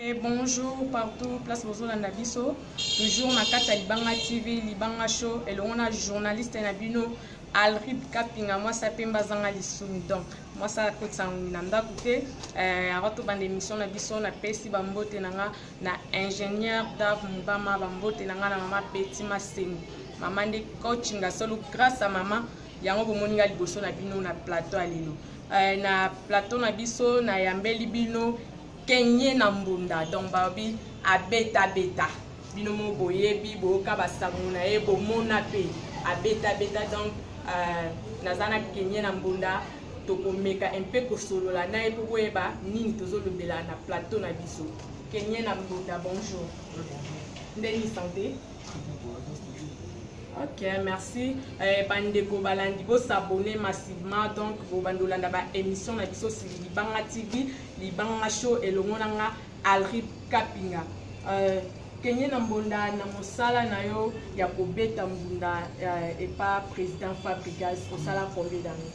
Et bonjour partout, place bozolanda biso, toujours na kati ya Libanga TV, Libanga Show, elongo na journaliste na bino Alrib Kapinga, mwasi pembe azanga lisumu. Donc mwasi akotisa na ndako te. Avant tobanda émission na biso, napesi bambote na nga na ingénieur Dav Mubama, bambote na nga na mama Betty Maseni, mama nde coaching solo grâce à mama yango bomoni nga liboso na bino na plateau ya lelo. Na plateau na biso nayambeli bino Kenye na mbunda, donc babi abeta beta bino mo boyebi boyoka basango na ye bomona pe abeta beta. Donc naza na Kenye na mbunda, tokomeka un peu kosolola na ye mpo boyeba nini tozolobela na plateau na biso. Kenye na mbunda, bonjour. Ndeni santé? Ok, merci. Bandeko balandi, bosabonner massivement. Donc bobandolanda ba émission na biso sur Libanga TV, Libanga Show, elongo na nga Alrib Kapinga. Kenye na mbonda, na mosala na yo ya kobeta mbunda epa président Fabregas, osala combien d'années?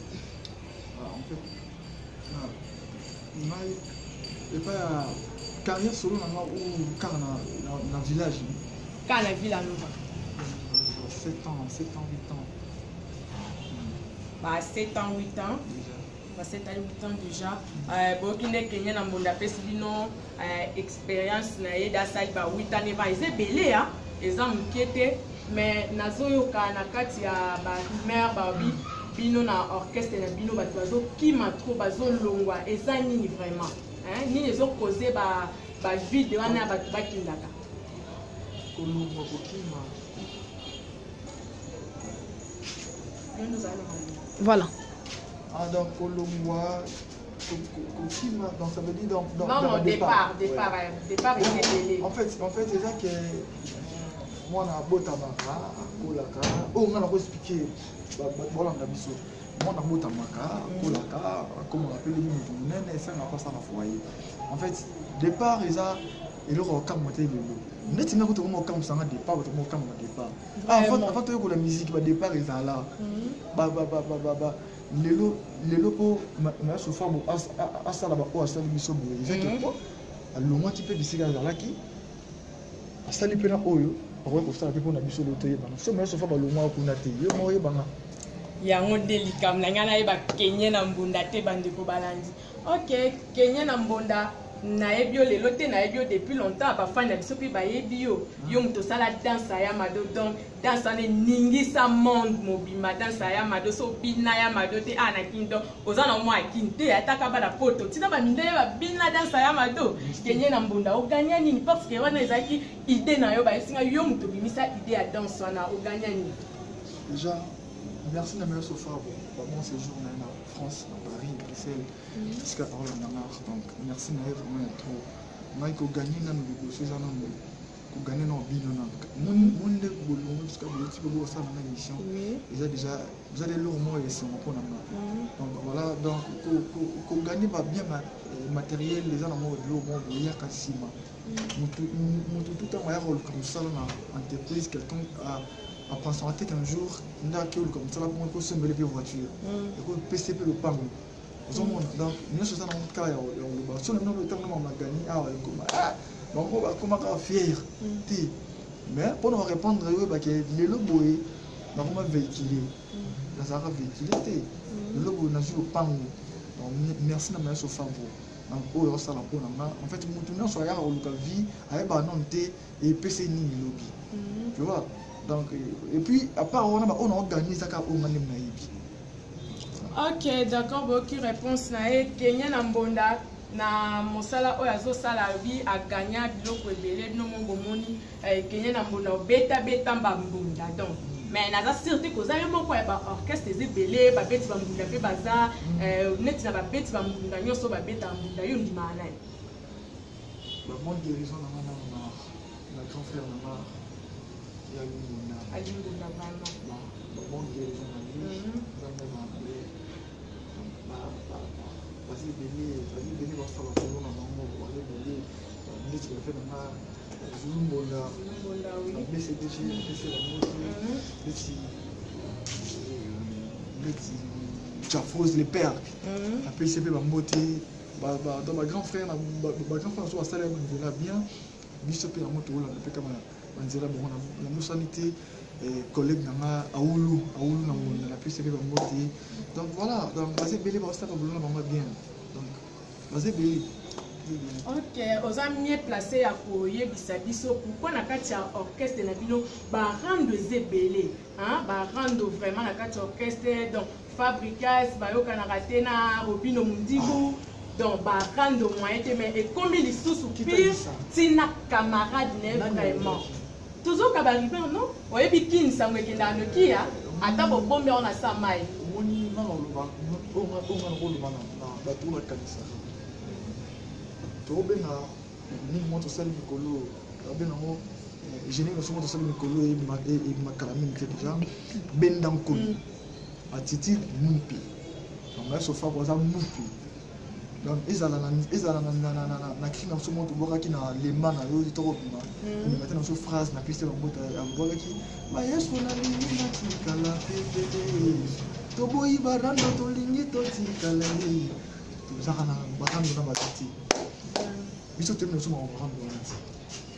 Ah, en fait, ngai epa ya carrière solo na nga ou kaka na village? Kaka na Villa Nova. 7 ans, 7 ans, 8 ans. Ba 7 ans, 8 ans. Déjà. Ba 7 ans, 8 ans déjà. Boyoki nde Kenye na mbonda apesi bino expérience na ye, dasali ba 8 ans eva eza ebele, ya eza moke te. Mais nazoyoka na kati ya barumeur, babi bino na orchestre na bino bato bazokima trop, bazolongwa. Eza nini vraiment, hein? Nini ezokoze bavide wana ya bato bakindaka? Kolongwa, kokima. Yo nde ozala na maloba. Voilà. Ah, donc kolongwa, kokima, donc ça veut dire donc Non, dans non, le départ, départ. Départ, Ouais. Départ Bon, eza ebele. En fait, eza ke mwana abotamaka, akolaka. Oyo nga nakoexpliquer, bolanda biso. Mwana abotamaka, akolaka, akomaka mpe lobi moto monene, esangaka asala foyer. En fait, départ eza eloko ya kokamwa te. Lelo neti nga kuta koma okamwisanga départ, bato koma okamwa départ. Ah, Vraiment. Avant toyekola musique, badépart ezala. Lelo lelo mpo maestro Fabo asala baoyo asali biso boye, eza ke po alongwaki mpe bisika azalaki, asali mpe na oyo akoki kosala mpe mpona biso lelo toyebana. So maestro Fabo alongwaka kuna te, yo moko oyebanga. Yango nde likambo na ngai, nayeba Kenye na mbunda te. Bandeko balandi, ok, Kenye na mbonda, nayebi yo lelo te, nayebi yo depuis longtemps. Bafani na biso mpe bayebi yo, yo moto osala danse ya Mado. Donc danse wana eningisa monde mobimba, danse ya Mado. So obina ya Mado te a na Kini, donc oza na mwa Kini te. Ataka bana poto, ntina bamindele babina danse ya Mado. Kenye na mbunda, oganya nini? Parce que wana ezalaki idée na yo, bayesinga yo moto obimisa idée ya danse wana. Oganya nini? Déjà, merci na maestro Fabo, babon séjour na ye na France, na Paris, Bruxelles, esika aolanda nga. Donc merci na ye vraiment ya trop. Ngai koganye nano liboso eza nano koganye nano bino nano moni nde bolongo bisika boyeti mpe bokosala nanga émission. Eza déjà, eza de eloko moko ya esengo mpo na nga. Donc voilà, donc koganye babien matériel eza nango eloko moko boyaka nsima. Mutu tu ntango ayaka koluka mosala na entreprise, quelqu'un apensera te qu'un jour nde ake oluka mosala mpo ekosombele mpe voiture, ekopesa mpe lopango. Ozomona, donc nyonso eza nango kaka ya koloba. So na bino ntango na magani awa ekoma bango bakoma kaka fier te. Mais mpona korépondre, oyebake lelo boye nakoma véhicule, nazalaka véhicule te. Lelo boye nazwi lopango. Donc merci na maestro Fabo oyo osala mpo na nga. En fait, motu nyonso ayaka koluka vie ayebaka nano te epesa ye nini lobi, tu vois. Donc et puis à part wana, baoyo naoganye eza kaka oyo nga ndenge nayebi. Ok, d'accord, boyoki réponse na ye. Kenya na mbonda, na mosala oyo azosala, alobi aganya biloko ebele. Bino mo bomoni, Kenya na mbonda obetabeta bambunda. Donc mais naza sûr te koza yo moko ya baorchestre, eza ebele babeti bambunda mpe baza neti na babeti bambunda nyonso babeta mbunda. Yo ndimaka nani? Babonne guérison na nga nano na grand frère na nga ya Limbunda. Alimbunda, vraiment. Babonne guérison na ye, Nzambe azala na ye. Baza ebele, baza ebele, basala kolo na bango, baza ebele neti bafe na nga Zulu Mbonda. Mbonda, oui. Bcbg, pc bango te, neti Jafrose le père, apesi mpe bango te. Donc bagrand frère, bagrand frère so basala banzela bien, biso mpe yango tokolanda mpe kaka banzela bango. Nabosani te collègue na nga Aulu, Aulu na Ngonda, napesi mpe bango te. Donc voilà, donc baza ebele, baosalaka boulot na bango bien, donc baza ebele. Ok, oza mieux placé ya koyebisa biso pourquoi na kati ya orchestre na bino barando eza ebele, barando vraiment na kati ya orchestre. Donc Fabricas bayokanaka te na Robino Mundibu, donc barando moyen te, mais ekomi lisusu pire ntina camarade ne. Vraiment tozoka barumeur, non? Oyebi kini sango ekendaka noki ya ata bobombi yango na sa mai. Omoni, nga na oloba, oyo nga nakoloba na bato oyo bakanisaka tokobenga nini, mwa tosali mikolo, babenga yango générique na mwa tosali mikolo ebimakala mingi te. Déjà benda nkoni attitude mumpi, donc ngai Sofako aza mumpi. Donc ezala na cri na biso moko tobwakaki na lemba na yo tokobima komema te na biso phrase na piste bango abwakaki bayesu nalingi natikala pepele, toboyi barando, tolingi totikala ye. Tozaka na barando na bato te, biso toyebi na biso makambo barando wana te.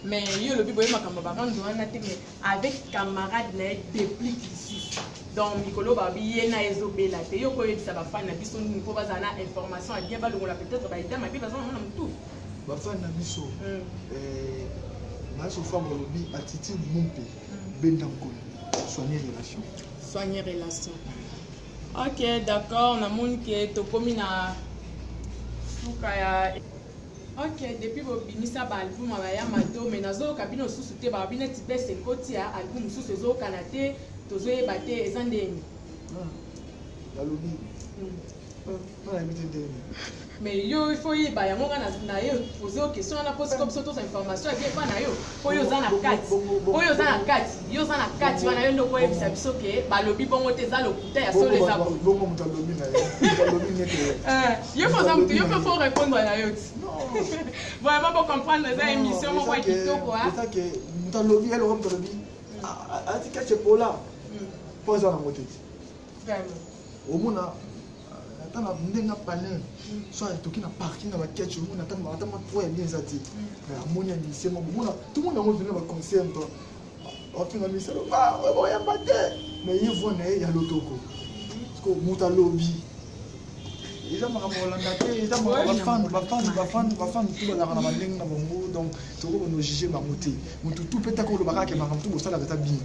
Mais yo olobi boye makambo barando wana te, mais avec camarade na ye Déplique lisusu, donc mikolo babi ye na ezobela te. Yo koyebisa bafani na biso nini mpo bazala na information ya bien, balongola peut-être baida mabe baza nango na motu? Bafani na biso, naye Sofa balobi attitude mumpe, benda nkolo, soigner relation. Soigner relation, ok, d'accord. Namoni ke tokomi na suka ya. Ok, depuis bobimisa baalbum ya baya Mado, mais nazoyoka bino lisusu te. Balobi neti bese ekoti ya album mosusu ezokana te, tozoyeba te eza ndeni. Balobi nayebi te ndeni. Mais yo il faut yeba yango. Nga na ye pose yo question wana mpo sikoyo biso toza information ya bien epa na yo, mpo yo oza na kati, oyo oza na kati, yo oza na kati wana, yo nde okoyebisa biso ke balobi bongo te, eza lokuta, ya solo eza boye. Bongo moto alobi na ye, moto alobi nete. Yo mpo oza motu, yo mpe faut répondre na yo ti. Vraiment bocomprendre, eza émission moko ya kitoko. Eza ke moto alobi eloko, moto alobi atika chepola mpo aza nango te. Omona ata na ndenge apane so atoki na parking na baketch, omona ata mwa trois ya bien eza te. Amoni ya mise moko, omona tomona yango vena baconcert, moto afinga misalo boyamba te, mais ye voix na ye ya lotoko. Parce moto alobi eza makambo kolanda te, eza bafan bafan bafan bafan tu bazalaka na bandenge na bango, donc tokoki kojuge bango te. Motu tu mpe taka oloba kaka makambo tu bosalaka eza bien,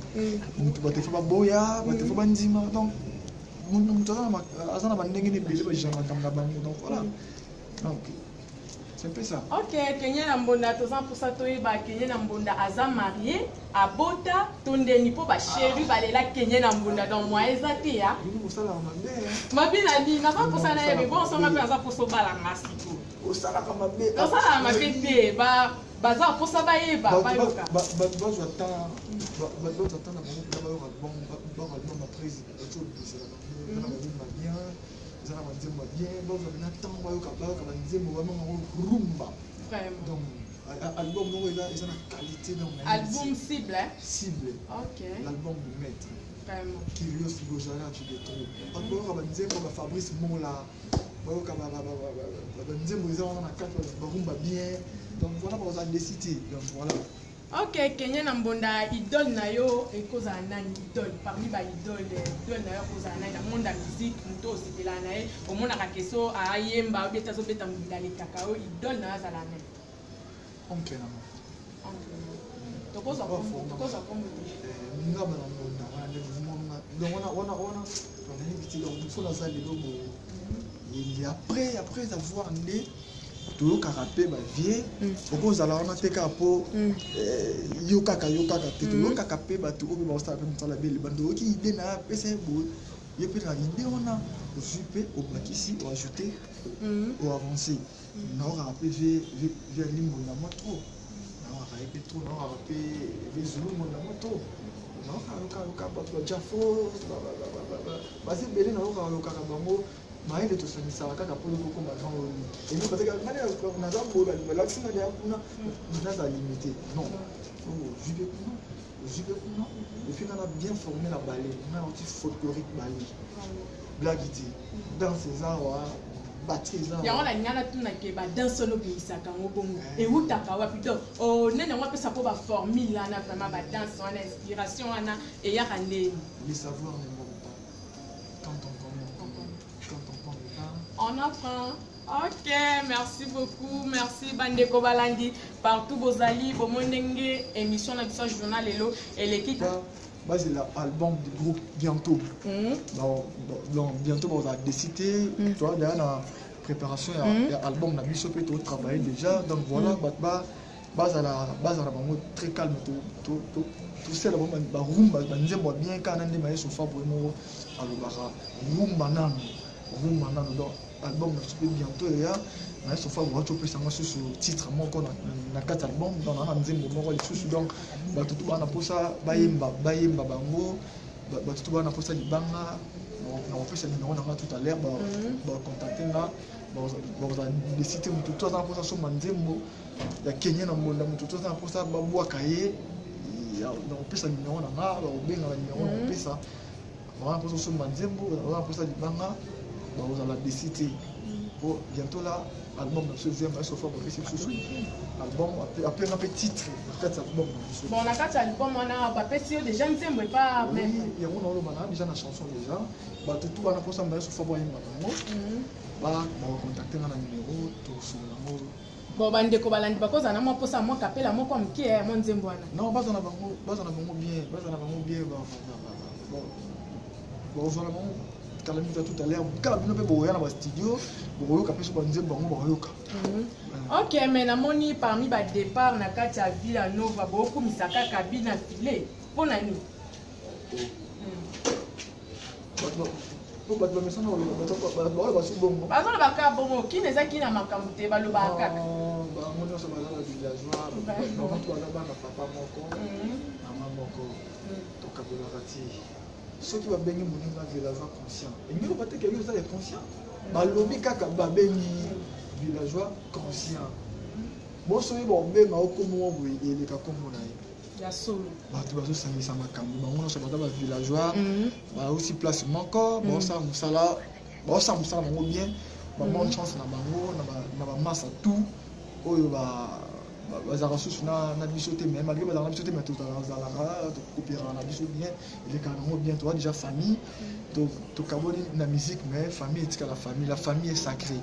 motu bato efo baboya, bato efo bandima. Donc moto aza na bandenge na ebele bajuge makambo na bango. Donc voilà, donc c'est un peu ça. Ok, Kenye na Mbonda, toza mposa toyeba Kenye na Mbonda aza marié, abota to ndeni, mpo bachéri balela Kenye na Mbonda, donc mwa eza te ya. Bino bosalaka mabe. Mabe na nini? Naza mposa nayebi bon songa mpe aza mposa obalanga siko. Osalaka mabe. Osalaka mabe te, baza mposa bayeba, bayoka. Bato bazwa temps, bato bazwa temps na bango mpena bayoka album, album baprise bato obimisela bango eza na banzembo ya bien, eza na banzembo ya bien. Bazwa mpena temps bayoka, bayoka banzembo bamangango rumba. Donc album moko eza na qualité, donc album cible. Cible. Ok. L'album de maître. Vraiment. Kyrios Gojala, tu de trop, bato bayoka banzembo bafabrice Mola, bayoka banzembo eza wana na kati, barumba bien. Donc voilà, bakozala déçus te. Donc voilà. Ok, Kenye na Mbonda, idole na yo ekozala nani? Idole parmi baidole, idole na yo ekozala nani na monde ya musique? Moto osepelaka na ye, omonaka keso ayemba, obi ete azobeta mbunda, alekaka yo, idole na yo azala nani? Oncle na nga. Tokozwa kombo te? Ngaba na Mbonda wana nde. Donc wana nayebi te. Donc mosu naza lelo boye, après avoir nde toyokaka mpe bavie, okozala wana te kaka mpo yo kaka, yo kaka te. Toyokaka mpe bato oyo mpe bakosala mpe mosala bele bando, oyoki idée na ye, apesa ye boye, ye mpe na idée wana ozwi mpe obakisi, oajoute, oavance. Naokaka mpe vie Limbonda mwa trop, naokaka ye mpe trop, naokaka mpe vie Zulu Mbonda mwa trop, naokaka yoka bato bajafo baza ebele, naokaka yokaka bango mayele. Tosangisaka kaka mpo lokokoma grand oyo emi, parce que ngai naza boye, balakisi nga deya kuna, naza limité non, ozwi mpe kuna, ozwi mpe kuna. Et puis nga na bien formé na ballet, nga nauti folklorique, ballet, blague te, danse eza awa. Batterie eza. Yango nalinga natunake, badanse wana obimisaka yango bongo ewutaka wapi? Donc nene yango apesa mpo baformule wana, vraiment badanse wana, inspiration wana eyaka ndeni? Le savoir ne manque pas. Quand on connaît, on connaît. Quand on connaît pas, on apprend. Ok, merci beaucoup, merci bandeko balandi partout bozali. Bomoi ndenge émission na biso ya journal lelo eleki. Bazela album du groupe bientôt. Donc bientôt bazala décidé. Toa deya na préparation ya album na biso mpe totravaille déjà. Donc voilà, bato bazala bango très calme. Tosala bango barumba, banzembo ya bien kaka na nde maye sofa boye moko alobaka rumba nanu, rumba nanu. Donc album na biso mpe bientôt eya. Naye sofa boye topesanga susu titre moko na kati album. Donc naa na nzembo moko lisusu. Donc bato to bana mposa bayemba, bayemba bango. Bato to bana mposa libanga, na kopesa numéro na nga tout à l'heure, bacontacte nga, bakozala décide. Motu to aza na mposa somba nzembo ya Kenya na mbonda, motu to aza na mposa babwaka ye, na kopesa numéro na nga, bakobenga na numéro na kopesa. Baza na mposa osomba nzembo, baza na mposa libanga, bakozala décide po bientôt là album na biso ezemba. Sofa bapesi lisusu album, apenga mpe titre na kati ya album na biso. Bon, na kati ya album wana bapesi yo déjà nzembo epa? Oui, yango naoloba na déjà na chanson déjà. Bato tu bana mposa mbaye sofa bayemba bango, bakocontacte nga na numéro, tosolola yango. Bon, bandeko balandi bakozala na mwa mposa mwa kapela moko ya moke ya mwa nzembo wana. Non, baza na bango, baza na bango bien, baza na bango bien. Bakozala bango kala mingi. Tout à l'heure kala bino mpe bokoya na bastudio, bokoyoka mpe so banzembo bango bakoyoka. Ok, mais namoni parmi badépart na kati ya Villa Nova, bokumisa kaka bina file, mpo na nini? Po bato bamesana baoyo basu bongo. Bazoloba kaka bongo, kini ezaki na makambo te, balobaka kaka. Bango nyonso baza ba villageois, bango to baza bana papa moko, mama moko, tokabolaka ti. Soki babengi moninga villageois conscient, elingi loba te ke yo oza inconscient. Balobi kaka babengi villageois conscient. Boso oyo bakobenga okomo boye, eleka kombo na ye. Ya solo. Bato bazosangisa makambo, bango nyonso baza bavillageois, bausi place moko, baosala mosala, baosala mosala bango bien. Babonne chance na bango, na bamasa tout oyo bazalaka susu na biso te. Mais malgré bazalaka na biso te, mais tozalaka, tokopéraka na biso bien, elekaka nango bien. Toza déjà famille. Tokaboli na musique, mais famille etikala famille. La famille est sacrée.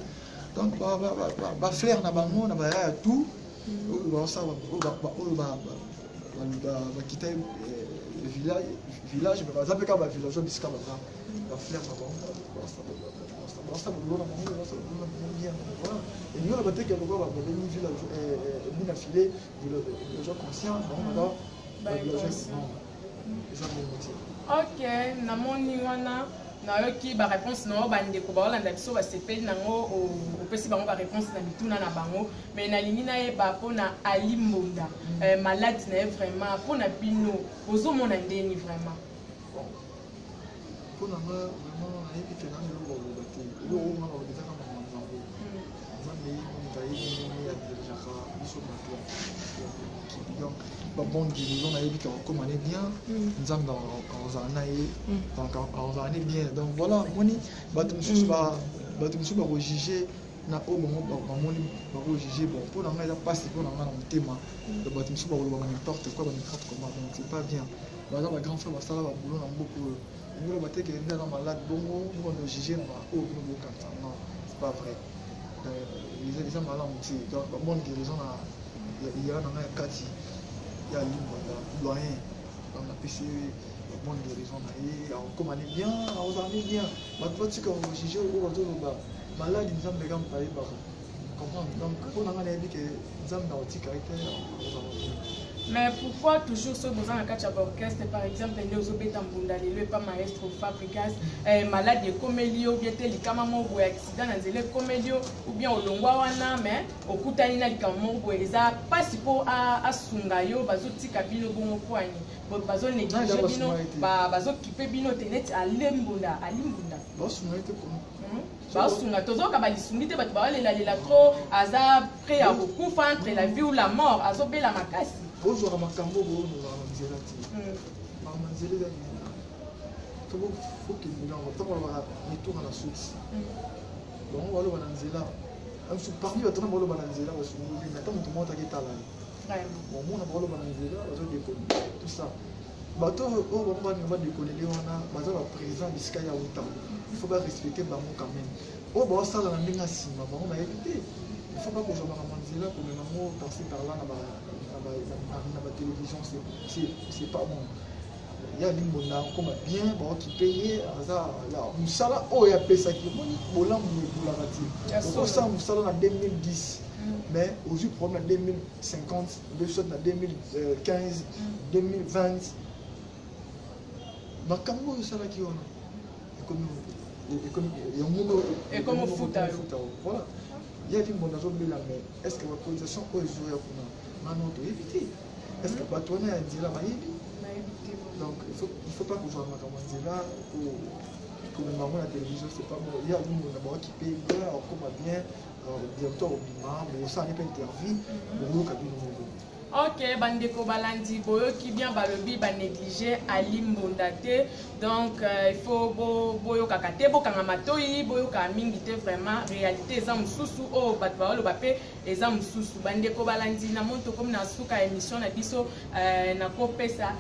Donc bafleur na bango, na bayaya tout oyo baosala, oyo bakita village, baza mpe kaka bavillageois bisika baza. Bafleur na bango, basala boulot na bango, basala boulot na bango bien. Voilà, elingi oloba te ke lokola babengi village bina file villageois conscient, bango baza bavillageois. Non, eza bongo te. Ok, namoni wana, nayoki baréponse na yo. Bandeko baolanda biso basepeli nango, opesi bango baréponse na mituna na bango. Mais nalingi nayeba mpona Ali Mbonda, maladi na ye, vraiment mpona bino ozomona ndeni vraiment? Mpo na nga, vraiment nayebi ke nani eloko oloba te. Eloko oyo nga naloba ezaka mama Nzambe. Nzambe ye moto ayebi ndenge adirigeaka biso bato ya mokili. Donc babonne guérison, nayebi ke akokóma ne bien. Nzambe akozala na ye, donc akozala ne bien. Donc voilà, moni bato mosusu bakojuge na oyo bango bamoni, bakojuge. Bon, mpo na ngai eza mpasi, mpo na ngai na motema. Donc bato mosusu bakolobaka n'importe quoi, ba n'importe comment. Donc c'est pas bien. Baza bagrand frère, basala baboulot na mboka oyo. Elingi oloba te ke nde aza malade bongo bokondo juge na baoyo bino bokanisa. Non, c'est pas vrai, eza malamu te. Donc babonne guérison na ya na ngai ya kati ya Limbanda doyen. Donc napesi ye bonne guérison na ye, akokóma ne bien, akozala ne bien. Bato batika kojuge oyo bazoloba maladi. Nzambe kaka moto ayebaka, comprendre. Donc mpo na ngai nayebi ke Nzambe akotika ye te, akozala bien. Mais pourquoi toujours soki boza na kati ya baorchestre, par exemple nde ozobeta mbunda lelo epa maestro Fabrigas, maladi ekomeli yo bien te, likama moko boye, accident na nzela ekomeli yo, ou bien olongwa wana mais okutani na likambo moko boye, eza mpasi mpo asunga yo, bazotika bino bongo poani, bazonéglige bino, bazokipe bino te neti Ale Mbunda, Ali Mbunda? Basunga ye te. Basunga, tozoyoka balisungi te. Bato baolelalela trop, aza prêt ya kokufa, entre la vie ou la mort, azobela makasi. Bozwaka makambo boonozaka na nzela te. Makambo na nzela eza nini? Fokende nango ntango balobaka retour à la source. Bango baloba na nzela, parmi bato na baloba na nzela, basungoli, mais ata moto moko ataki etala ye. Omona baloba na nzela, bazodekone, tout ça. Bato oyo bango balinga badekonele wana, baza baprésident bisika ya uta, il faut barespecte bango quand même. Oyo baosala na ndenge ya nsima, bango bayebi te. Il faut bakozwa makambo ya nzela, komema yango par-ci par-là na batélévision, c'est pas bon. Ya Limbonda akoma bien, baokipe ye, aza mosala oyo apesaki. Omoni, bolamu ebulaka ti okosala mosala na 2010, mais ozwi problème na 2050, soit na 2015, 2020. Makambo oyo osalaki wana ekomi yango. Ekomi ofuta yo. Voilà, ya Limbonda azobela, mais est ce que bacotisation oyo ezoya kuna nano toyebi te? Est ce que bato wana ya nzela bayebi? Donc il faut pas kozwa makambo ya nzela, komema yango na télévision, c'est pas bon. Ya Limbonda baokipe bien, akoma bien, bientôt obima, bosala mpe interview, bokoyoka bino moko. Ok, bandeko balandi, boyoki bien, balobi banéglige Ali Mbonda te. Donc il faut boyokaka te, bokanga matoi, boyokaka mingi te. Vraiment, réalité eza mosusu, oyo bato baoloba mpe eza mosusu. Bandeko balandi, na moni tokomi na suka ya émission na biso. Nakopesa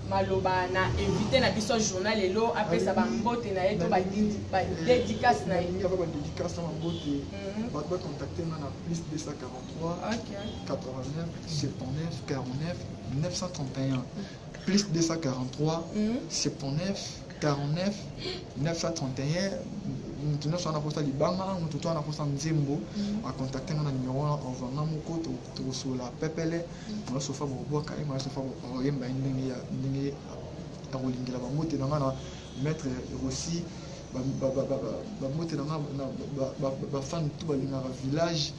maloba na invité na biso journal lelo, apesa bambote na ye to badédicace na ye. Nalingi badédicace na bambote. Bato bacontacte nga na +243 89 79 49 931, +243 79 49 931. Moto nyonso wana akosa libanga, moto to wana akosa nzembo, acontacte nga na numero wana, ozwanga moko, tokosola pepele. Masofa bobwaka ye, masofa oyemba ye ndenge akolingela. Bambote na nga na maître Rossi, bambote na nga bafan tout balingaka village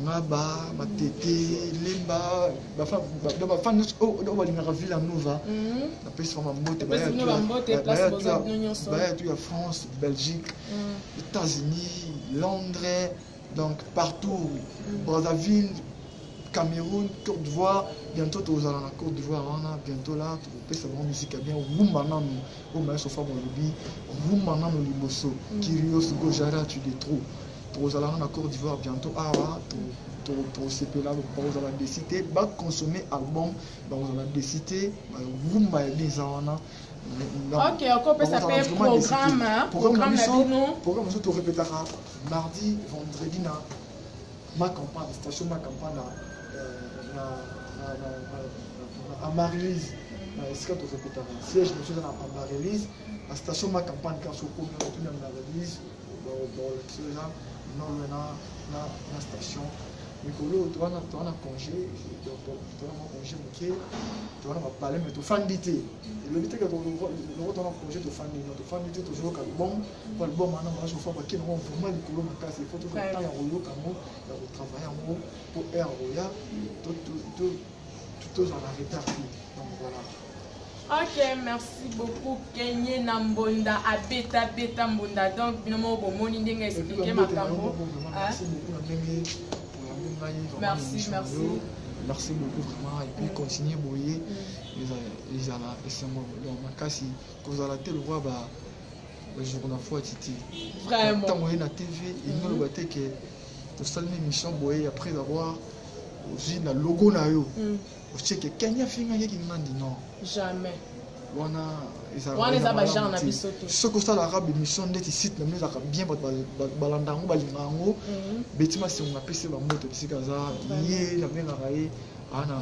Ngaba, Matete, Lemba, bafan nyonso oyo balingaka Villa Nova, napesi bango bambote. Baya tu ya France, Belgique, États-Unis, Londres, donc partout, Brazzaville, Cameroun, Côte d'Ivoire. Bientôt tozala na Côte d'Ivoire wana, bientôt là tokopesa bango musique ya bien. Rumba nanu oyo mayesofa balobi, rumba nanu liboso, kirios gojara tu de trop. Tokozala na Côte d'Ivoire bientôt awa, tosepela. Bakozala déçus te, baconsommer album, bakozala déçus te. Rumba ya bien eza wana. Ok, okopesa mpe programme na bino. Programme mosusu, torepetaka mardi, vendredi na Ma Campagne, station Ma Campagne, na Amaryllis, na esika tozopetaka. Siège mosusu eza na Amaryllis, na station Ma Campagne. Kasi okomi otuni Amaryllis, baolakisi eza nolo na station. Mikolo towana congé, towana mwa congé moke, towana bapale, mais tofandi te. Elobi te loko towana congé tofandi, no, tofandi te. Tozoyoka album, po album wana masofa bakende ngo vraiment likolo makasi. Il faut tozwa temps ya koyoka yango, ya kotravaille yango, po aire koya tozala na retard te. Donc voilà. Ok, merci beaucoup Kenye na Mbonda, abeta beta mbonda. Donc bino moko bomoni ndenge expliqué makambo. Merci beaucoup na ndenge oyambi ngai. Merci, merci. Merci beaucoup vraiment, et puis continuer boye, ezala esengo. Donc makasi kozala te lokwa ba jour na fois titi. Ntango oye na TV, elingi oloba te ke tosali émission boye, après avoir ozwi na logo na yo, otieke Kenya afingaki Ngandi, non. Jamais. Wana. Wana eza bagenre na biso te. Soki osalaka bémission ndeti site na bino ezalaka bien, bato balanda yango, balinga yango. Beti Masengo, apesi bambote bisika aza. Ye nabengaka ye.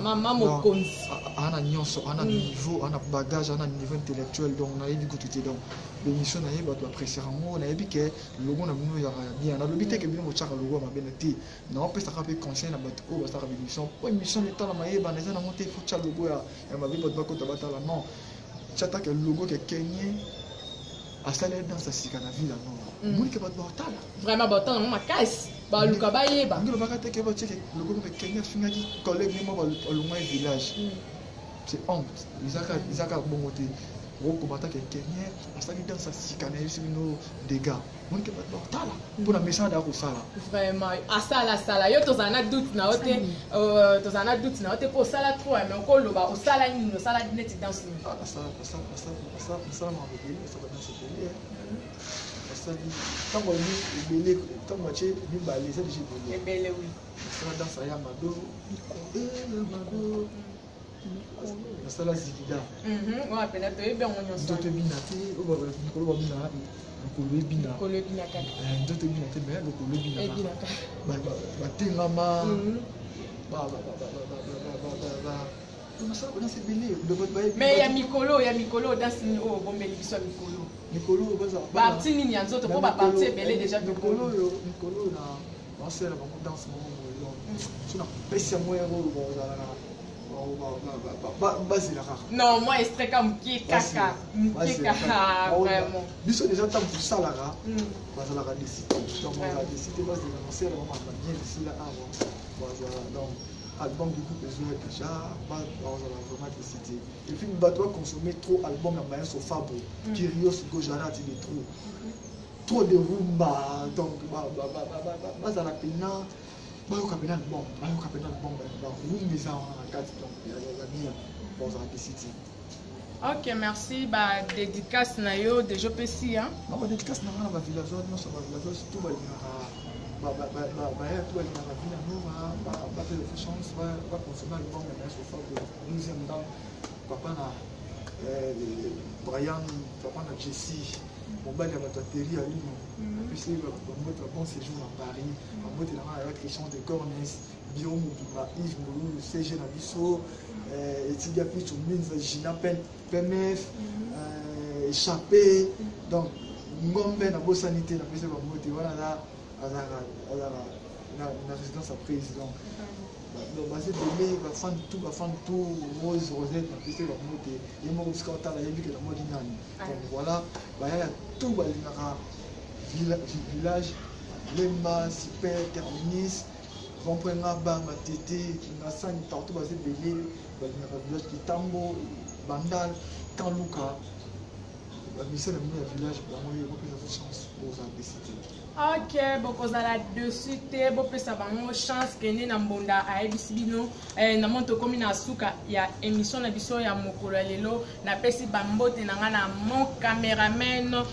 Mama mokonzi. Aa na nyonso, aa na niveau, aa na bagage, aa na niveau intellectuel. Donc nayebi kutu te. Donc bémission na ye, bato baapprécier yango. Nayebi ke logo na bino ezalaka ya bien. Nalobi te ke bino botiaka logo ya mabe na te. Naopesaka mpe conseil na bato oyo basalaka bémission, po émission etalama, yebana eza nango te. Faut tia logo ya mabe, bato bakota batala? Non, tia taka logo ke Kenye asali danse ya sika na Ville Nova, omoni ke bato baotala. Vraiment, baotala yango makasi, baluka bayeba. Ngi lobaka te ke batieke logo moko Kenye afingaki collègue ne moko, alongwa ye village, c'est honte. Eza kaka bongo te. Okokoma take Kenye asali danse ya sika na yebisi bino dégâts, omoni ke bato baotala mpona message ya kosala. Vraiment, asala asala yo, tozala na doute na yo te, tozala na doute na yo te, mpo osala trop. Mais okoloba osala nini? Osala neti danse nini? Asala makambo ebele, asala danse ebele. Nasali ntango alobi ebele, ntango atie mibale, eza déjà ebele. Ebele, oui. Nasala danse ya Mado, ya Mado. Nasala Zigida. Wana mpena toyebi yango nyonso. Nzoto ebina te, oyo mikolo babina, lokolo ebina. Lokolo ebina kaka. Nzoto ebina te, mais lokolo ebinaka. Batengama, nasala ebele. Mais ya mikolo, danse nini oyo obombeli biso ya mikolo? Mikolo oyo baza Partie nini ya nzoto? Mpo bapartie ebele déjà. Mikolo oyo na basala bango danse moko boye, donc so napesi yango yango oyo bazalaka, bazela kaka. Non, moi extrait ka moke kaka, moke kaka vraiment. Biso déjà ntango tosalaka, bazalaka déçus te. Donc bazala déçus te, bazela nasala bango makambo bien esila awa. Bazala, donc album du groupe ezoya déjà, bazala vraiment déçus te. Et puis bato baconsommer trop album ya Maestro Fabro, Kirios Gojarati de trop trop de rumba. Donc bazala pena, bayoka pena album, bayoka pena album, barumba eza wana na kati. Donc ya bien, bazala déçus te. Ok, merci. Badédicace na yo déjà opesi, hein? Na badédicace na nga na bavillageois nyonso, bavillageois surtout balingaka, baya to balingaka Villa Nova, bapesa chance, baconsommer album ya Maestro Fabro, deuxième dan, papa na Brian, papa na Jessie, mobali ya bato ya Teri ya Lino. Apesi bambote ya bon séjour na Paris. Bambote na nga ya Christian de Cornes, biro mobimba, Yves Molulu, CG na biso, Etidia Picho Minza, Gina PMF, Échappé. Donc ngombe nabosani te, napesi bambote wana. Aza azalaka na résidence ya président. Donc baza ebele, bafan tout, bafan tout. Rose Rosette, napesi bambote ye moko bisika otala, yebi ke namoni nani. Donc voilà, bayaya tout balingaka village Lemba, Super Terminus, rond-point Ngaba, Matete, Kingasani, partout baza ebele balingaka village Kitambo, Bandal, Kanluka, bamisala bino ya village bango ye bopesa so chance, bozala déçus te. Ok, bokozala déçus te, bopesa bango chance. Kende na mbonda ayebisi bino na mo tokomi na suka ya émission na biso ya mokolo ya lelo. Napesi bambote na ngai na mon cameraman,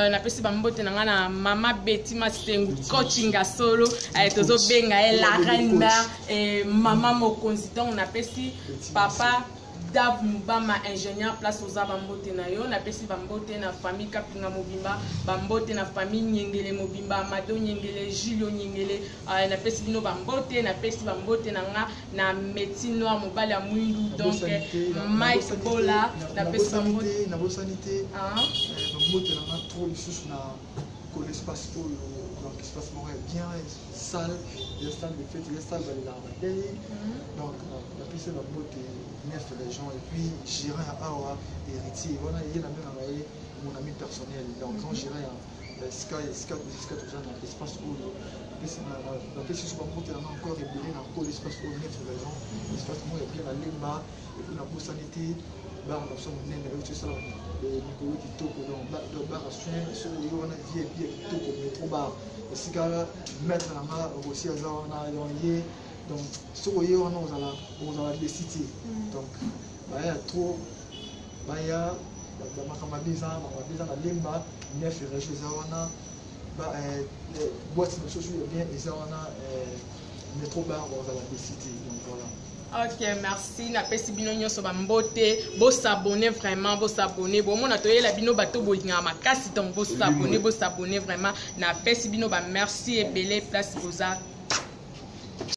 napesi bambote na ngai na mama Beti Masengu Kochinga solo, tozobenga ye la reine mère, mama mokonzi. Donc napesi papa Dave Mubama, ingénieur, place oza, bambote na yo. Napesi bambote na famille Kapinga mobimba, bambote na famille Nyengele mobimba, Mado Nyengele, Julio Nyengele, napesi bino bambote. Napesi bambote na nga na Métis Noir, mobali ya mwindu, donc Mike Bola, napesi bambote. Nabosani te, bambote na nga trop lisusu na kolo espace oyo. Donc espace moko ya bien, salle ya salle de fête, ya salle balelaka badei. Donc napesi bambote neuf région. Et puis gérant ya awa, Héritier wana, ye nabengaka ye mon ami personnel. Donc grand gérant ya esika toza na espace oyo, napesi so bambote nanga encore ebele na kolo espace oyo, neuf région, espace moko ya bien na Lemba. Et puis nabosani te bar na biso monene oyo tosala mikolo kitoko, donc bar à soin soki oyo wana VIP ya kitoko, Métro Bar, esika maître na nga Rosi aza wana. Donc ye, donc soki oye wana, ozala déçu te. Donc baya trop, baya bamakambo mabe eza, makambo mabe eza na Lemba, neuf région eza wana, boîte na biso ya bien eza wana, Métro Bar, ozala déçu te. Donc voilà. Ok, merci. Napesi bino nyonso bambote. Bos'abonner vraiment, bos'abonner, bomona toyela bino bato bolingaka makasi. Donc bos'abonner, bos'abonner vraiment. Napesi bino bamerci ebele place boza.